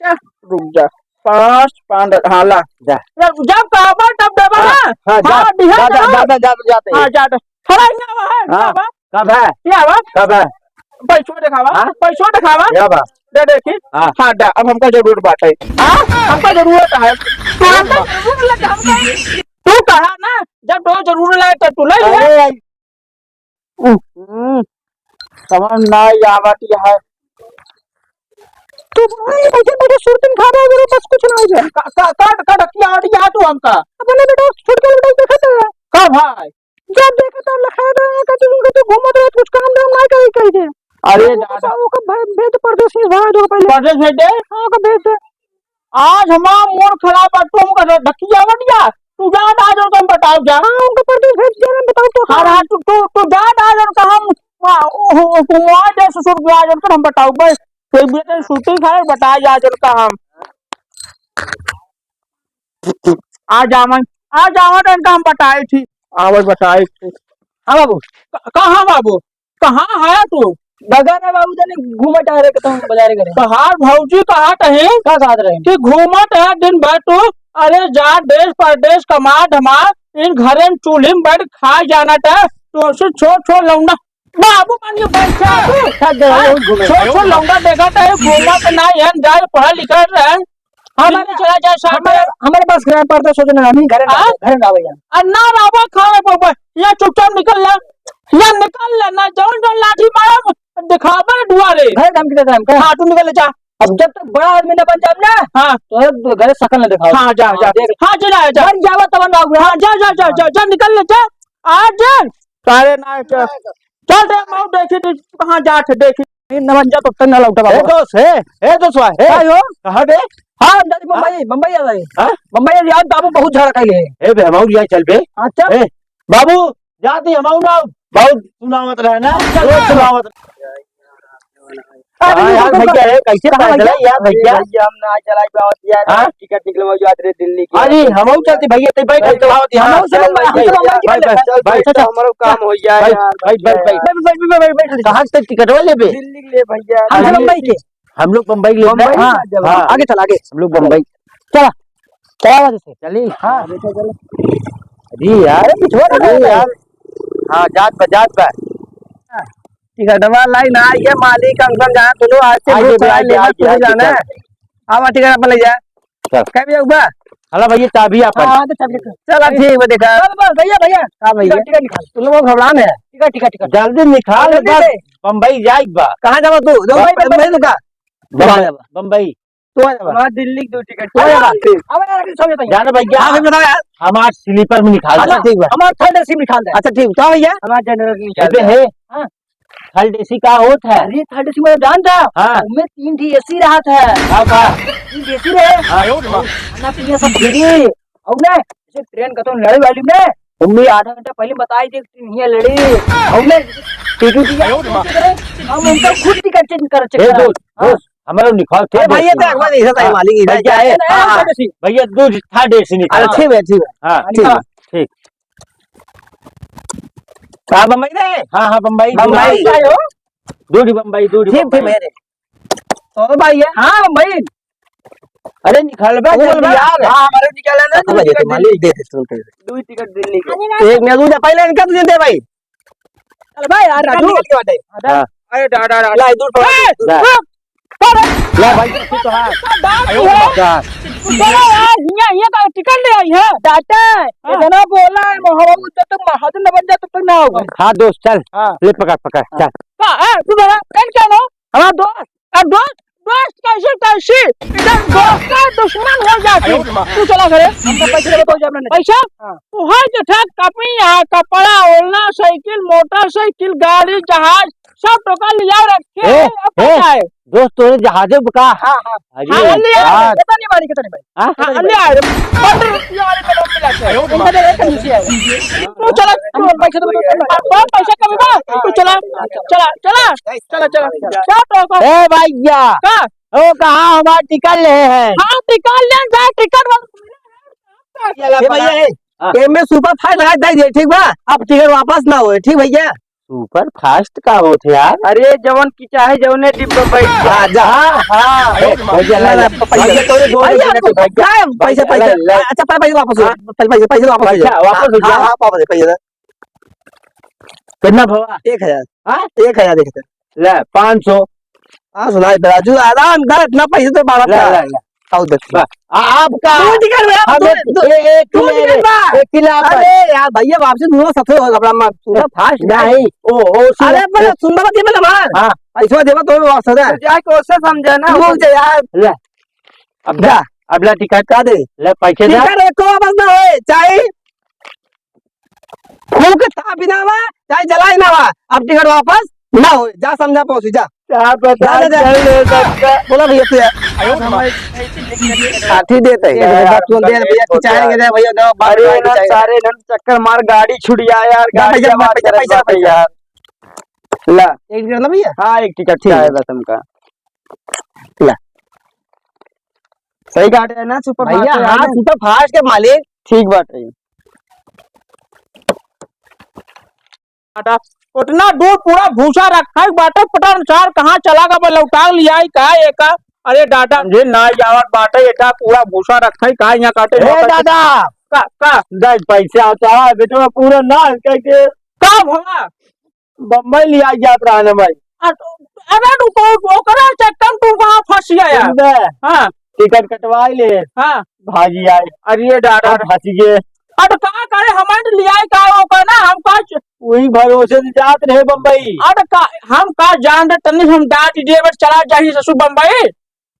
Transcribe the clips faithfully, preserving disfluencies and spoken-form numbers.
जा, रुक जा। पाँच, पाँच, हाँ, ला। जा। जब, जब कहबा तब देबा हाँ, ना? हाँ, जा। हाँ, दिहा जा, जा, ना। जा, जा, जा, जा, जा। हाँ, जा, जा। खड़ा हियाँ आवा है, हाँ, आवा। कब है? हियाँ आवा। कब है? पैसो देखावा, हाँ? पैसो देखावा। या बा। दे देखी। हाँ। हाँ, दा, अब हमका जरूरत बाटे। हाँ? हमका जरूरत है। तू हमका जरूरत लगे, हमका। तू कहा ना, जब तो जरूरत लगे तो तू ले ले। अरे, हम्म, समझ ना आवत है। तू भाई बैठे बैठे सुरतिन खा रहा है, बस कुछ ना हो जाए। का, का, का, का डकिया आड़ी है तू हमका? अपने बेटा छोट के बेटा देखा था। का भाई? जब देखा था लखा रहा है, कहते तुमको तो घूमत रहे, कुछ काम धाम ना करे, कह दे। अरे वो दादा। बस, वो का भे-, भेज दे परदेश में, भाग दो पहले। परदेश भेज दे? हाँ, ओका भेज दे। आज हमार मूड खराब बा, तुम कर ढकिया मत जा। तू जा, आज और हम बताओ जा। हाँ, उनका परदेश भेज दिया, हम बताओ तो हाँ, हाँ। हाँ, तू, तू, तू जा, आज और का हम, हाँ, ओ, ओ, ओ, आज और ससुर के आज और का हम बताओ बस। कोई भी तो सुरती खाए, बता जा आज और का हम। आ जावन, आ जावन, इनका हम बताए थी। आवे बताए थी। हाँ बाबू। क-, कहाँ बाबू? कहाँ है तू? बगर है बाबू, तनी घूमत आ रहे, कहता हूँ, बाजारे करे। तोहार भौजी कहत है का कहत रहे? कि घूमत है दिन भर तू, अरे जा देश परदेश कमा धमा, इन घरे में चूल्ही में बैठ खा जाना था, तो ऐसे छोट छोट लौंडा, बाबू मान के बैठ जा। थक गया, हाँ? बहुत घूमे। छोट छोट लौंडा देखत है, घूमत ना है, जाए पढ़ा लिखा रहे, हमारे, चला जाए साथ में। हमारे, हमारे पास घर पड़ता, सोचना नहीं, घर में हाँ? आवे, घर में आवे यार। आ, ना बाबा, खावे बाबा, या चुपचाप निकल ले, या निकल ले ना, जौन जौन लाठी मारब, दिखावे दुआरे। घर धमकी देता है हमका। हाँ, तू निकल ले जा। अब जब तक बड़ा आदमी ना बन जाब ना, हाँ। तो है घर सकल ना दिखाओ। हाँ, जा, हाँ, जा। देख। हाँ, जा, जा, जा। मर जावा तब ना आऊंगा। हाँ, जा, जा, जा, जा, जा, निकल ले, जा। आ, जा। सारे ना, जा। चल रे, माऊ, देखी, देखी, कहाँ जात है, देखी। तीन न बन जा, तो तक ना लौटा ए बाबा। दोस्त, ए, ए दोस्तवा, ए। का हो? कहाँ बे? हाँ, दादी, हाँ? बम्बई, बम्बई आ रहे। हाँ? बम्बई आ रहे, बाबू बहुत झगड़ा कर लिए। ए बे, हमाऊ लिया चल बे। हाँ, चल। ए, बाबू, जाती हमाऊ ना, बहुत सुनावत रहे ना, चल, बहुत चल। सुनावत। अरे, हाँ यार, रुको, भैया, रुको। ए, कैसे कहाँ पैदल भैया? है यार, भैया? भैया, हम ना चलाई पावत यार, हाँ? टिकट निकलवा जो आज रे दिल्ली के। अरे, हमाऊ चलती भैया, ते बैठ, हाँ, चलावत यार। हमाऊ चलो, चल, हम चलो, चल, बैठ, चल, बैठ, चल, चल, चल, चल। हमारो काम हो जाए बैठ, यार, बैठ, बैठ, बैठ, बैठ। बैठ, बैठ, बैठ, बैठ, बैठ। कहाँ से टिकट वाले बे? दिल्ली के लिए भैया। हम दिल्ली। बम्बई के। हम लोग बम्बई ले बम्बई गए। हाँ, ना जब हाँ। आगे चल, आगे। हम लोग बम्बई। चला, चला आगे से। चली। हाँ। अरे यार, अरे यार। हाँ, जात बा, जात बा। टिकटवा लाई ना, ये मालिक हम सब जहाँ दोनों आज से आइए, बुक करा आइए, लेना आइए, शुरू आइए, जाना है। चल। आवा टिकट अपन ले जा। चल। कह भैया ऊपर? हला भैया, चाबी आपन। हाँ, हाँ, तो चाबी रखो। चला, ठीक बा, देखा। चल, बस, भैया, भैया। हाँ, भैया। टिकट, टिकट निकाल। तुम लोग घबरान है। टिकट, टिकट, टिकट। जल्दी निकाल, जल्दी बस। दे। बम्बई जाइक बा। कहाँ जाबा तू? बम्बई, बम्बई, बम्बई तू का? बम्बई, बम्बई। तू आ जाबा। हमार दिल्ली के दो टिकट। तू आ जाबा। अब यार, अभी समझ जाना भैया। हाँ, भैया, बताओ यार। हमार स्लीपर में निकाल दे। अच्छा, ठीक बा। हमार थर्ड एसी में निकाल दे। अच्छा, ठीक। का भैया? हमार जनरल में निकाल दे। हाँ। थर्ड एसी का होत है? अरे, थर्ड एसी में जानता? हाँ। उनमें तीन ठी एसी रहत है। हाँ, का? तीन ठी एसी रहे। हाँ। खाना पीना सब फ्री। और ना, जैसे ट्रेन कतौ लड़े वाली में, उनमें आधा घंटा पहले बताई दे कि हियाँ लड़ी। और ना, टीटी टीटी हम उनका खुद टिकट चेंज कर, चेक ए, करा। दोस्त, हाँ। दोस्त, हमारा निकाल, ए, भैया, तो एक बार ऐसा था, हाँ। मालिक, इधर भैया, क्या है? हाँ, हाँ। थर्ड एसी। भैया, दो थर्ड एसी निकाल। अच्छा, ठीक है, ठीक है। हाँ, ठीक है, ठीक। का बम्बई रे? हाँ, हाँ, बम्बई। बम्बई। बम्बई। दूर बम्बई, दूर ठीक, ठीक, बम्बई। मेरे। ओ भाई है। हाँ, बम्बई। अरे, निकाल बे, बोल जल्दी बे। यार। हाँ, हमारे निकाला ना, हाँ, दो भैया, टिकट तुम्हारे दिल्ली। दे दे, सुन के। दो टिकट दिल्ली के। एक मिनट रुक जा, पहले इनका तुझे दे भाई। चल भाई, यार, राजू। निकल के बाटे। हाँ। अरे, डा, डा, डा। ला, दूर पड़ा, ए, दूर। रुक। ला भाई, तू तो हाँ। डांट है। हाँ। चलो यार, हियाँ, हियाँ का टिकट ले आई है। डांटे, हाँ। इतना बोला है, मोहब्बत, जब तक महाजन न बन जाए, तब तक ना होगा। हाँ दोस्त, चल। हाँ। ले पकड़, पकड़, हाँ। चल। का, ए, तू मेरा फ्रेंड क्या हो? हमारा दोस्त। अब दोस्त, दोस्त कैसे, कैसे? इधर दोस्त का दुश्मन हो जाते। अरे माँ। तू चला घरे। हमका पैसे देबे तो जब नहीं। पैसा? हाँ। तू है जो था, कपड़ा, कपड़ा, ओढ़ना, साइकिल, मोटरसाइकिल, गाड़ी, जहाज, सब टोका लिया रखे ए, हैं, अब ए, जाए। दोस्त, तोरे जहाजे में का? हाँ, हाँ। अरे हाँ, ले आ, यार। कितना नहीं मारी, कितना नहीं मारी? हाँ? हाँ, ले आ, पन्द्रह रुपया वाले में लोग मिला के। उनका दे, एक नीचे आएगा। तू चला, तू पैसा तो, तू पैसा कमी बा, तू चला, चला, चला, चला, चला, चला। क्या तो का? ए भैया। का? ओ, कहाँ हमार टिकट ले है? हाँ, टिकट ले जा, टिकट वाला। ये भैया, ए, हाँ। एमे सुपर फास्ट लगा दे दे, ठीक बा? अब टिकट वापस ना होए, ठीक भैया? सुपर फास्ट का होत है यार? अरे, जवन की चाहे जवने डिब्बा बैठ जा। हाँ, जा, हाँ, हाँ। ए, भैया, ला, ला, ला, भैया, भैया, तोरे जोड़े भैया, देने थे, भैया। क्या है? पैसा, भैया, पैसा। ला, ला। अच्छा, पहले पैसा वापस हो। हाँ। पहले पैसा, पैसा वापस हो पैसा जाओ। वापस हो हाँ, जाओ। हाँ, वापस है, पैसा। कितना भवा? एक हजार। हाँ? एक हजार एक हजार। ले, पाँच सौ। हाँ, सुनाई दे, राजू, आराम कर, इतना पैसा तो बारह ले, का। ले, ले। आओ देख। बस, आ-, आपका दो टिकट बा, हमें दो, दो, ए-, एक दो किलो, टिकट बा। एक किलो आप अरे यार, भैया, वापसी दूंगा, सफे हो, अपना मार, पूरा फास्ट नहीं। नहीं। ओ, ओ, सुनो। अरे, पर ओ। सुन बात ये, मतलब, हाँ। हाँ। पैसा देवा तो वापस हो जाए। तो जाए, कोशिश समझे ना। रुक जा यार। ले। अब जा। जा। अब ला टिकट। का दे? ले, पैसे दे। टिकट एको वापस ना होए, चाहे फूंक था बिना हुआ, चाहे जलाए ना हुआ, अब टिकट वापस ना हो। जा समझा पहुंची, जा। क्या बता जा, जा, जा। चल रे सबका। बोला भैया तू यार। आयो रे माँ। काठी देते हैं। ये भैया, तू दे भैया, तू चाहेंगे रे भैया, गाँव बात अरे करना ना, चाहेंगे। सारे ना चक्कर मार, गाड़ी छूट गया यार, जा गाड़ी भैया, आवाज पैसा, करत पैसा, बाटे पैसा। यार। ला। एक टिकट ना भैया? हाँ, एक टिकट ठीक चाहे है। बस हमका। ला। सही काटे है ना, सुपर भैया, फास्ट है हाँ, ना? सुपर फास्ट के मालिक। ठीक बाटे। बाटा। उतना दूर पूरा भूसा रखा है बाटे, पता न सार कहाँ चला गवा, लौटा लिया है का एका? अरे दादा, समझे ना आवत बाटे, एका पूरा भूसा रखा है का यहाँ काटे ए बाटे? दादा! का, का? दे पैसे आता है, बेटवा पूरा ना कह के। का भवा? बम्बई लिया जात रहा ना भाई। अ-, अरे रुको, ओकरा चक्कर में तू कहाँ फंस गया यार? सुन बे, हाँ। टिकट कटवाई ले। हाँ। भागी आए। अरे दादा। अब फंस गए। अब का करे, हमारे लिए आए का, वो का ना, हम का च- वही भरोसे से जात रहे बम्बई। अब का, हम का जान रहे, तनी हम डांट दिए, बस चला जाही ससुर बम्बई।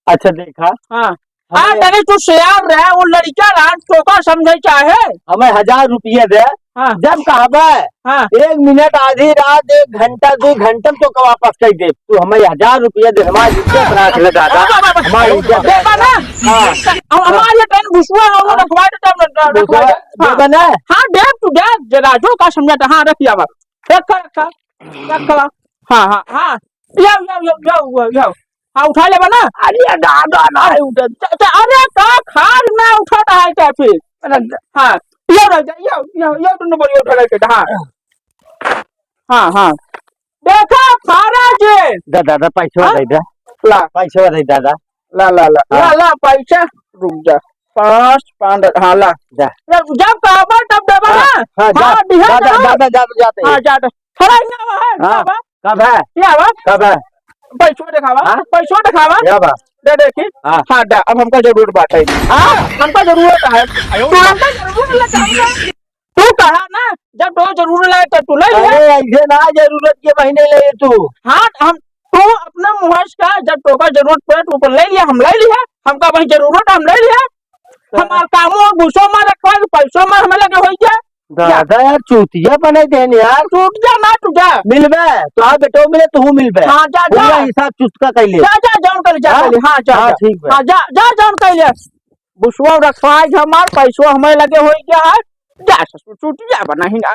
अच्छा देखा। हाँ। हमें आ, तनी तू सियार रहे, वो लड़का रहा, तो का समझे चाहे? हमें हजार रुपया दे। हाँ। जब कहबे, हाँ। एक मिनट, आधी रात, एक घंटा, दो घंटा में तो का वापस कर दे। तू हमें हजार रुपया दे, हमारी इज्जत रख ले दादा। हाँ, हाँ, हाँ। हमारी इज्जत देबा ना? हाँ। हम, हाँ। हमारे टन भुसुआ हो, वो हाँ। रखवा दे, तब रखवा दे। भुसुआ हाँ। देबा ना? हाँ, दे, तू दे, जरा जो का समझाता, हाँ, रख लिया बा। रख, रख, रख। हाँ, हाँ, हाँ। यो, यो, यो, यो, यो, यो। हाँ, उठा लेबा ना? अरे दादा, ना उठा। च-, च-, अरे का खार ना उठाता है क्या फिर? अरे द- हाँ, यो रह जा, यो, यो, यो दोनों बोरी उठा लेके, हाँ। हाँ, हाँ। देखा, फारा जे। दा, दादा, पैसा हाँ? दे दे। ला। पैसा दे दादा। ला, ला, ला, हाँ। ला, ला, पैसा, रुक जा। पाँच, पाँच, हाँ, ला। जा। जब, जब कहबा तब देबा हाँ, ना? हाँ, जा। हाँ, दिहा जा, जा, ना? जा, जा, जा, जाते हाँ, हैं। जा, जा। थोड़ा हियाँ आवा है, हाँ। आवा। कब है? क्या आवा? कब है? पैसो देखावा, हाँ? पैसो देखावा। क्या बा? दे देखी। हाँ। हाँ, दा, अब हमका जरूरत बाटे। हाँ? हमका जरूरत है। तू हमका जरूरत लगा। तू कहा ना, जब तो जरूरत लगे तो तू ले ले। अरे, ऐसे ना जरूरत के महीने ले तू। हाँ, हम, तू अपना मुहस का, जब तोका जरूरत पड़े, तू अपन ले लिया, हम ले लिया। हमका वही जरूरत है, हम ले लिया। हमार कामो और भूसो मार रखवा के पैसो मार हमें लगे होई क्या? दादा यार, चूतिया बनाई देन यार। चूतिया ना तू जा। मिलबे, तो आ बेटो मिले, तू मिलबे। हाँ, जा, पूरा जा। हिसाब चुस्का कर ले। जा, जा, जौन कर ले, जा हाँ? कर ले। हाँ, जा, हाँ, जा। ठीक बा। हाँ, जा, जा, जौन कर ले। भूसो रखवा के हमार पैसो हमें लगे होई क्या है? जा ससुर, चूतिया बनाई ना।